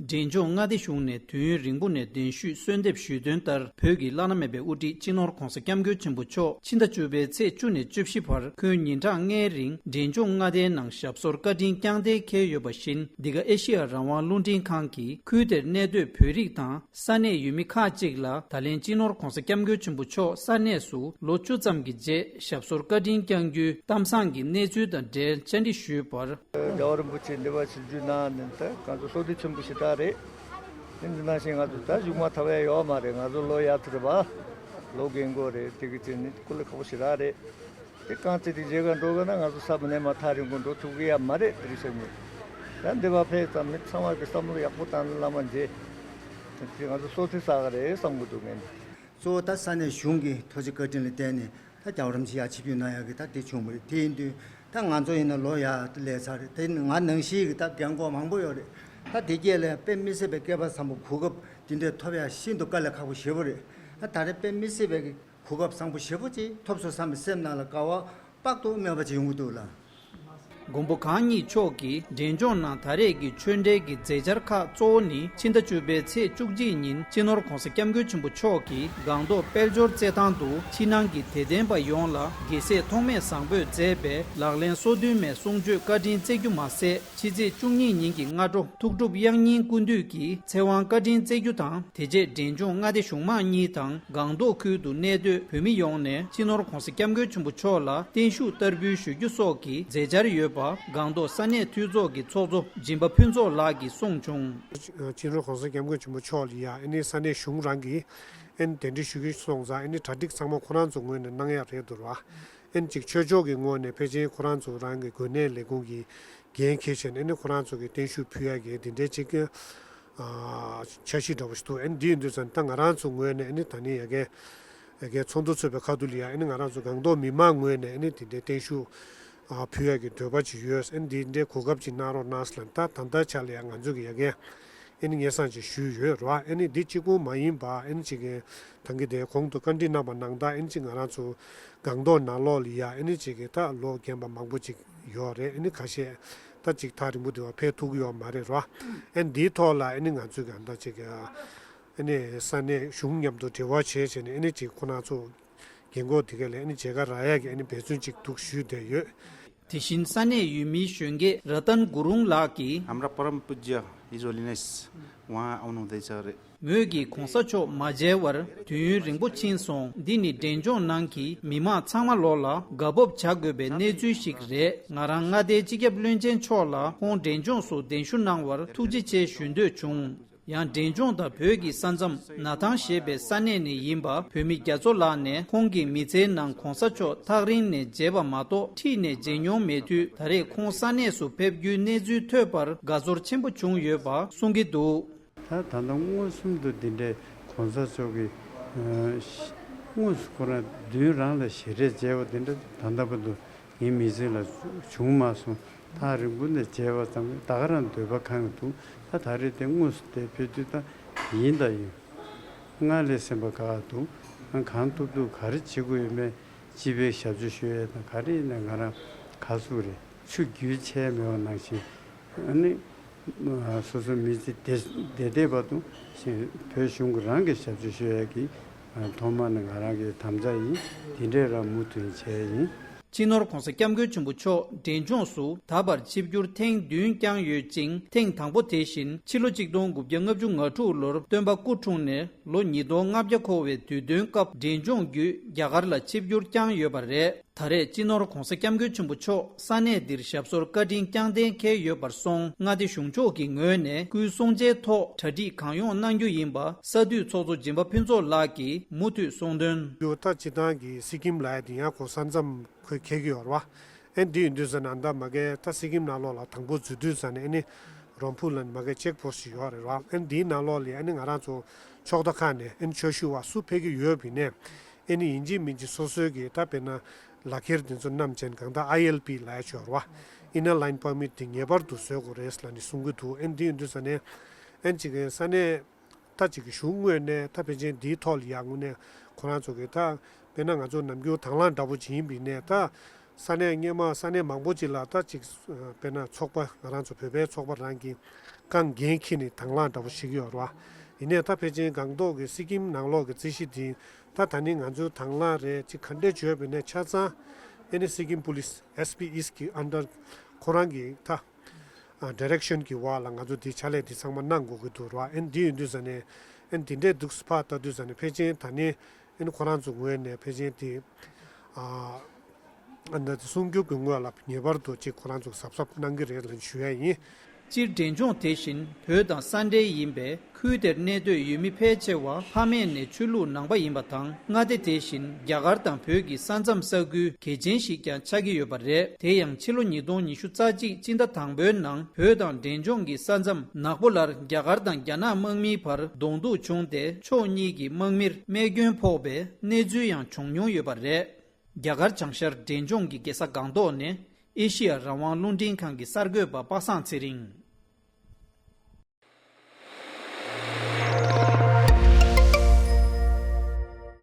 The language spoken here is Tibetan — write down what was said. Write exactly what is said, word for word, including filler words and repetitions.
འབྲས་ལྗོངས་མངའ་སྡེ་གཞུང་ནས་དུས་ཡུན་རིང་པོ་ནས་གདན་ཞུས་གསོལ་འདེབས་ཞུས་དོན་ལྟར། བོད་ཀྱི་བླ་ན་མེད་པའི་དབུ་ཁྲིད་སྤྱི་ནོར་༧གོང་ས་༧སྐྱབས་མགོན་ཆེན་པོ་མཆོག་ཕྱི་ཟླ་བཅུ་པའི་ཚེས་བཅུ་ནས་བཅུ་བཞི་བར་ཁོང་ཉིན་གྲངས་ལྔའི་རིང་འབྲས་ལྗོངས་མངའ་སྡེའི་ནང་ཞབས་སོར་བཀའ་དྲིན་བསྐྱངས་གཏན་འཁེལ་ཡོད་པ་བཞིན། འདི་ག་ཨེ་ཤེ་ཡ་རང་དབང་རླུང་འཕྲིན་ཁང་གིས་ཁུལ་དེར་གནས་སྡོད་བོད་རིགས་དང་ས་གནས་ཡུལ་མི་ཁག་ཅིག་ལ། ད་ལན་སྤྱི་ནོར་༧གོང་ས་༧སྐྱབས་མགོན་ཆེན་པོ་མཆོག་ས་གནས་སུ་ལོ་བཅུ་ཙམ་གྱི་རྗེས་ཞབས་སོར་བཀའ་དྲིན་བསྐྱངས་རྒྱུའི་གཏམ་བཟང་གི་གནས་ཚུལ་དང་འབྲེལ་བཅར་འདྲི་ཞུས་པར། རྒྱལ་བ་རིན་པོ་ཆེ་འདི་བར་ཆིབས་བསྒྱུར་གནང་ནས། ད་ང་ཚོ་བསོད་བདེ་ཆེན་པོ་ཞེ་དྲག་རེད། དེ་འདི་ནང་བཞིན་ང་ཚོ་ད་གཞུག་མ་ཐར་ཡ་ཡོད་མ་རེད། ང་ཚོ་ལོ་ཡག་ཐུ་རེད་པ། ལོ་རྒན་གོག་རེད། དེ་གི་ཚེ་ནི་ཀུ་ལི་ཁག་པོ་ཞེ་དྲག་རེད། དེ་རྐང་རྩེད་དེ་རྗེས་ཀ་འགྲོ་དགོས་ན་ང་ཚོ་ས་མ་ནས་མ་ཐག་རིང་པོ་འགྲོ་ཐུབ་ཀྱི་ཡ་མ་རེད། དེ་རིང་སང་ཉིན་ད་འདི་བ་ཕེབས་ཙམ་ནས་ཚང་མ་གི་བསམ་བློ་ཡག་པོ་བཏང་ནས་བླ་མ་མཇལ། དེ་ང་ཚོ་སོ་ཐི་ས་ག་རེད་བསམ་གི་འདུག་ངས། གཙོ་བོ་ད་ས་གནས་གཞུང་གི་ཐུགས་རྗེ་བཀའ་དྲིན་ལ་བརྟེན་ནས་ད་རྒྱལ་བ་རིན་པོ་ཆེ་ཡར་ཆིབས་བསྒྱུར་གནང་ཡག་གི་ད་དེ་བྱུང་བ་རེད། དེ་ཡིན་དུས་ད་ང་ཚོ་ཡིན་ན་ལོ་ཡར་སླེབས་ཚར་རེད། དེ་ང་ནང་བཞིན་གི་ད་རྒན་གོག་མང་པོ་ཡོད་རེད། ད་དེ་སྐད་ལ་དཔེ་མི་སྲིད་པའི་སྐལ་པ་བཟང་པོ་གོ་སྐབས་དེ་འདྲ་ཐོབ་ཡག་ཤིན་ཏུ་དཀའ་ལས་ཁག་པོ་ཞེ་པོ་རེད། ད་ད་རེས་དཔེ་མི་སྲིད་པའི་གོ་སྐབས་བཟང་པོ་ཞེ་པོ་ཅིག་ཐོབ་སོང་བསམ་པའི་སེམས་ནང་ལ་དགའ་བ་དཔག་ཏུ་མེད་པ་ཅིག་ཡོང་གི་འདུག་ལ། མགོན་པོ་གང་ཉིད་མཆོག་གིས་འབྲས་ལྗོངས་ནང་ད་རེས་ཀྱི་ཆོས་འབྲེལ་གྱི་མཛད་འཆར་ཁག་གཙོ་བོ་ནི། ཕྱི་ཟླ་བཅུ་པའི་ཚེས་བཅུ་གཅིག་ཉིན་སྤྱི་ནོར་༧གོང་ས་༧སྐྱབས་མགོན་ཆེན་པོ་མཆོག་གིས་སྒང་ཏོག་དཔལ་འབྱོར་རྩེད་ཐང་དུ་ཕྱི་ནང་གི་དད་ལྡན་པ་ཡོངས་ལ་དགེ་བསྲེ་ཐོགས་མེད་བཟང་པོས་མཛད་པའི་ལག་ལེན་སོ་བདུན་མའི་གསུང་ཆོས་བཀའ་དྲིན་སྩལ་རྒྱུ་མ་ཟད། ཕྱི་ཚེས་བཅུ་གཉིས་ཉིན་གྱི་སྔ་དྲོ་ཐུགས་སྒྲུབ་དབྱངས་སྙན་སྐུ་མདུན་གྱི་ཚེ་དབང་བཀའ་དྲིན་སྩལ་རྒྱུ་དང་། དེ་རྗེས་འབྲས་ལྗོངས་མངའ་སྡེ་གཞུང་མང་གཉིས་དང་སྒང་ཏོག་ཁུལ་དུ་གནས་སྡོད་བོད་མི་ཡོངས་ནས་སྤྱི་ནོར་༧གོང་ས་༧སྐྱབས་མགོན་ཆེན་པོ་མཆོག་ལ་བརྟན་བཞུགས་བསྟར་འབུལ་ཞུ་རྒྱུ་སོགས་ཀྱི་མཛད་འཆར་ཡོད་པ་སྒང་ཏོག་ས་གནས་འཐུས་ཚོགས་ཀྱི་ཚོགས་གཙོ་སྦྱིན་པ་ཕུན་ཚོགས་ལགས་ཀྱིས་གསུངས་བྱུང་། སྤྱི་ནོར་༧གོང་ས་༧སྐྱབས་མགོན་ཆེན་པོ་མཆོག་ལ་ཡ་ཨ་ནི་ས་གནས་གཞུང་རང་གིས་ཨ་ནི་གདན་འདྲེན་ཞུ་རྒྱུ་སོང་ཙང་ཨ་ནི་གྲ་སྒྲིག་ཚང་མ་ཁོ་རང་ཚོ་ངོས་ནས་གནང་ཡག་རེད་འདུག་ར། ཨ་ནི་ཅིག་ཆོས་ཕྱོགས་ཀྱི་ངོས་ནས་ཕལ་ཆེར་ཁོ་རང་ཚོ་རང་གི་འགོས་ནད་ལས་ཁུངས་ཀྱི་འགན་འཁྱེར་བྱས་ནས་ཨ་ནི་ཁོ་རང་ཚོ་གི་བརྟན་བཞུགས་ཕུལ་ཡག་གི་འདི་འདྲའི་ཅིག་ཨ་འཆར་གཞི་འདྲ་པོ་ཞིག་འདུག་ཨ་ནི་འདི་ཡིན་དུས་ཙང་ད་ང་རང་ཚོ་ངོས་ནས་ཨ་ནི་ད་ནི་ཡ་གའི་ཡ་གའི་ཚོགས་འདུ་ཚོགས་པའི་ཁ་ཐུག་ལ་ཡ་ཨ་ནི་ང་རང་ཚོ་སྒང་ཏོག་མི་མང་ངོས་ནས་ཨ་ནི་དེ་འདྲའི་བརྟན་བཞུགས་ཨ་ཕུལ་ཡག་གི་འདོད་པ་ཅིག་ཡོད། ཨ་ནི་འདི་འདྲའི་གོ་སྐབས་ཅིག་གནང་རོགས་གནང་ཟེར་ལབ། ད་ད་ལྟའི་ཆ་ལ་ཡ་ང་ཚོ་གི་ཡ་གའི་ཨ་ནི་སྙན་སེང་ཅིག་ཞུས་ཡོད་རེད་བ། ཨ་ནི་འདི་གཅིག་པུ་མ་ཡིན་པ་ཨ་ནི་ཅིག་གི་ད་གིན་དེ་གོང་དུ་བཀའ་འདྲི་གནང་པ་ནང་ལྟར་ཨ་ནི་ཅིག་ང་རང་ཚོ་སྒང་ཏོག་ནང་ལོགས་ལ་ཡ་ཨ་ནི་ཅིག་གི་ད་ལོ་རྒན་པ་མང་པོ་ཅིག་ཡོད་རེད། ཨ་ནི་ཁ་ཤས་ད་ཅིག་ཐག་རིང་པོ་དེ་བ་ཕེབས་ཐུབ་ཀྱི་ཡོད་མ་རེད་ར། ཨ་ནི་འདིའི་ཐོག་ལ་ཨ་ནི་ང་ཚོས་གང་ལྟར་ཅིག་ཨ་ནི་ས་གནས་གཞུང་མཉམ་དུ་འབྲེལ་བ་བྱས་བྱས་ནས་ཨ་ནི་ཅིག་ཁོ་རང་ཚོ་རྒན་གོག་དེ་ག་ལ་ཨ་ནི་མཇལ་ཁ་རག་ཡག་གི་ཨ་ནི་འབད་བརྩོན་ཅིག་འདུག་ཞུས་བསྡད་ཡོད། དེ་བཞིན་ས་གནས་ཡུལ་མིའི་གཞོན་སྐྱེས་ར་ཏན་གུ་རུང་ལགས་ཀྱིས། हाम्रा परम पूज्य His Holiness उहाँ आउनुहुँदैछ अरे। མོས་ཀྱིས་གོང་ས་མཆོག་མ་མཇལ་བར་དུས་ཡུན་རིང་པོ་ཕྱིན་སོང་། འདི་ནི་འབྲས་ལྗོངས་ནང་གི་མི་མང་ཚང་མ་ལོ་ལ་དགའ་སྤོབས་བྱ་དགོས་པའི་གནས་ཚུལ་ཞིག་རེད། ང་རང་མངའ་སྡེའི་སྤྱི་ཁྱབ་བློན་ཆེན་མཆོག་ལ་ཁོང་འབྲས་ལྗོངས་སུ་གདན་ཞུ་གནང་བར་ཐུགས་རྗེ་ཆེ་ཞུ་འདོད་བྱུང་། ཡང་འབྲས་ལྗོངས་དང་བོད་ཀྱི་ས་མཚམས་ན་ཐང་ཞེས་པའི་ས་གནས་ནས་ཡིན་པ་བོད་མི་རྒྱ་མཚོ་ལགས་ནས། ཁོང་གི་མི་ཚེའི་ནང་གོང་ས་མཆོག་ཐག་རིང་ནས་མཇལ་བ་མ་གཏོགས་འཁྲིས་ནས་མཇལ་མྱོང་མེད་དུས། ད་རེས་ཁོང་ས་གནས་སུ་ཕེབས་རྒྱུའི་གནས་ཚུལ་ཐོས་པར་དགའ་ཚོར་ཆེན་པོ་བྱུང་ཡོད་པ་གསུང་གི་འདུག། ད་ད་ལྟ་མངོན་སུམ་དུ་འདི་འདྲའི་གོང་ས་མཆོག་གི་ཨ་དངོས་སུ་ཁོ་རང་མདུན་རང་ལ་ཞལ་རས་མཇལ་བ་འདི་འདྲ་ད་ལྟ་བར་དུ་ངའི་མི་ཚེ་ལ་བྱུང་མ་སོང་། ཐག་རིང་པོ་ནས་མཇལ་བ་ཙམ་གྱིས་ད་ག་རང་འདོད་པ་ཁེངས་འདུག། ད་ད་རེས་དེ་དངོས་སུ་དེ་ཕེབས་དུས་ད་ཡིན་ད་ཡིན། སྔར་ལས་སེམས་པ་དགའ་འདུག། ང་གང་ཐུབ་ཐུབ་ག་རེ་བྱེད་དགོས་ཡོད་མེད་སྤྱི་པའི་ཞབས་ཕྱི་ཞུ་ཡས་དང་ག་རེ་ཡིན་ན་ང་རང་ག་ཟུག་རེད། ཆུ་རྒྱུས་ཆད་མེད་པ་ནང་བཞིན། ཨ་ནི་སོ་སོ་མི་ཚེ་བདེ་བདེ་བདེ་བར་དུ་བོད་གཞུང་གི་རང་གི་ཞབས་ཕྱི་ཞུ་ཡས་ཀྱི་ཐོག་མ་ནས་ང་རང་གི་དམ་བཅའ་ཡིན། དེ་འདྲས་རང་མུ་མཐུད་བྱས་ཡིན། སྤྱི་ནོར་གོང་ས་སྐྱབས་མགོན་ཆེན་པོ་མཆོག་འབྲས་ལྗོངས་སུ་ད་བར་ཆིབས་བསྒྱུར་ཐེངས་བདུན་བསྐྱངས་ཡོད་ཅིང་། ཐེངས་དང་པོ་དེ་བཞིན་ཕྱི་ལོ་གཅིག་སྟོང་དགུ་བརྒྱ་ལྔ་བཅུ་ང་དྲུག་ལོར་སྟོན་པ་སྐུ་འཁྲུངས་ནས་ལོ་ཉིས་སྟོང་ལྔ་བརྒྱ་འཁོར་བའི་དུས་སྟོན་སྐབས་འབྲས་ལྗོངས་བརྒྱུད་རྒྱ་གར་ལ་ཆིབས་བསྒྱུར་བསྐྱངས་ཡོད་པ་རེད། ད་རེས་སྤྱི་ནོར་གོང་ས་སྐྱབས་མགོན་ཆེན་པོ་མཆོག་ས་གནས་འདིར་ཞབས་སོར་བཀའ་དྲིན་བསྐྱངས་གཏན་འཁེལ་ཡོད་པར་སོང་། མངའ་སྡེ་གཞུང་ཕྱོགས་ཀྱི་ངོས་ནས་སྐུའི་གསུང་ཆེན་ཐོག་གྲ་སྒྲིག་གང་ཡོང་གནང་རྒྱུ་ཡིན་པ་ས་འཐུས་ཚོགས་གཙོ་སྦྱིན་པ་ཕུན་ཚོགས་ལགས་ཀྱིས་མུ་མཐུད་གསུངས་དོན། ཡོད། ད་སྤྱི་བཏང་གི་སི་ཀིམ་ལབ་ཡ་དེ་ཡང་ཁོ་ས་མཚམས་ཁོས་འཁེལ་གྱི་ཡོད་རེད་བ། ཨེ་འདི་ཡིན་དུས་ཙ་ན་ད་མ་གི་ད་སི་ཀིམ་ནང་ལོགས་ལ་དང་པོ་འཛུལ་དུས་ཙ་ནས་ཨེ་ནི་རོང་ཕུ་ལ་མ་གི་ཅེག་པོ་སི་ཞིག་ཡོད་རེད་བ། ཨེ་འདིའི་ནང་ལོགས་ལ་ཨེ་ནི་ང་རང་ཚོ་ཕྱོགས་མཐའ་ཁག་ནས་ཨེ་ནི་ཆོས་ཞུ་བ་སུ་ཕེབས་ཀྱི་ཡོད་པ་ཡིན་ནའི། ཨེ་ནི་ཡིན་གཅིག་མིན་གཅིག་སོ་སོའི་གི་ད་དཔེར་ན་ལག་ཁྱེར་དེ་ཚོ་བསྣམས་བྱས་ནས་གང་ལྟར་ཨའི་ཨེལ་པི་ལབ་ཡ་ཅིག་ཡོད་རེད་བ། Inner Line Permit དེ་ངེས་པར་དུ་བཟོ་དགོས་རེད་ལབ་ནས་གསུང་གི་འདུག། ཨེ་འདི་ཡིན་དུས་ཙ་ནས་ཨེ་ཅིག་གི་ས་གནས་ད་ཅིག་གི་གཞུང་ངོས་ནས་ད་ཕལ་ཆེར་འདིའི་ཐོག་ལ་ཡ་དངོས་གནས་ཁོ་རང་ཚོ་གི་ད་དཔེར་ན་ང་ཚོ་ནམ་རྒྱུན་དང་བླངས་འདྲ་པོ་ཅིག་ཡིན་པ་ཡིན་ནའི་ད་ ས་གནས་སྔོན་མ་ས་གནས་མང་པོ་ཅིག་ལ་ད་ཅིག་དཔེར་ན་ཚོགས་པ་ང་རང་ཚོ་བོད་པའི་ཚོགས་པ་རང་གིས་རྐང་འགན་འཁྱེར་ནས་དང་བླངས་འདྲ་པོ་བྱེད་ཀྱི་ཡོད་རེད་བ། ཡིན་ནའི་ད་ཕལ་ཆེར་སྒང་ཏོག་གི་སི་ཀིམ་ནང་ལོགས་ཀྱི་རྩིས་གཞི་འདི་ད་ད་ནི་ང་ཚོའི་དང་བླངས་རེད། ཅིག་ག་འདྲས་བྱོས་པ་ཡིན་ནའི་ཆ་ཚང་ཨེ་ནི་སི་ཀིམ་པུ་ལིས་ཨེས་པི་ཨིསཊ་གི་ཨན་ཌར་ཁོ་རང་གི་ད་ཌི་རེག་ཤན་གྱི་འོག་ལ་ང་ཚོ་འདི་ཕྱག་ལས་འདི་ཚང་མ་གནང་དགོས་ཀྱི་འདུག་ར། ཨེ་ནི་འདི་ཡིན་དུས་ཙ་ནས་ཨེ་ནི་འདི་འདྲས་འདུག་ཕར་ལྟ་དུས་ཙ་ནས་ཕལ་ཆེར་ད་ནི་ཨེ་ནི་ཁོ་རང་ཚོ་ངོས་ནས་ཕལ་ཆེར་འདི་ཨ་ཨ་ནི་གསུང་སྒྱུར་གྱི་ངོས་ལ་ངེས་པར་དུ་ཅིག་ཁོ་རང་ཚོ་གཟབ་གཟབ་གནང་གི་རེད་ལབ་ཞུ་ཡ་ཡིན། སྤྱིར་འབྲས་ལྗོངས་དེ་བཞིན་བོད་དང་ས་འབྲེལ་ཡིན་པས། ཁུལ་དེར་གནས་སྡོད་ཡུལ་མི་ཕལ་ཆེ་བ་ཕ་མེས་ནས་ཆོས་ལུགས་ནང་པ་ཡིན་པ་དང་། མངའ་སྡེ་དེ་བཞིན་རྒྱ་གར་དང་བོད་ཀྱི་ས་མཚམས་ས་ཁུལ་གལ་ཆེན་ཞིག་ཀྱང་ཆགས་ཀྱི་ཡོད་པ་རེད། དེ་ཡང་ཕྱི་ལོ་ཉིས་སྟོང་ཉི་ཤུ་རྩ་གཅིག་སྤྱི་ཟླ་དང་པོའི་ནང་བོད་དང་འབྲས་ལྗོངས་ཀྱི་ས་མཚམས་ནག་པོ་ལར་རྒྱ་གར་དང་རྒྱ་ནག་དམག་མིའི་བར་གདོང་ཐུག་བྱུང་སྟེ། ཕྱོགས་གཉིས་ཀྱི་དམག་མིར་རྨས་སྐྱོན་ཕོག་པའི་གནས་ཚུལ་ཡང་བྱུང་མྱོང་ཡོད་པ་རེད། རྒྱ་གར་བྱང་ཤར་འབྲས་ལྗོངས་ཀྱི་རྒྱལ་ས་སྒང་ཏོག་ནས་ཨེ་ཤི་ཡ་རང་དབང་རླུང་འཕྲིན་ཁང་གི་གསར་འགོད་པ་པ་སངས་ཚེ་རིང་།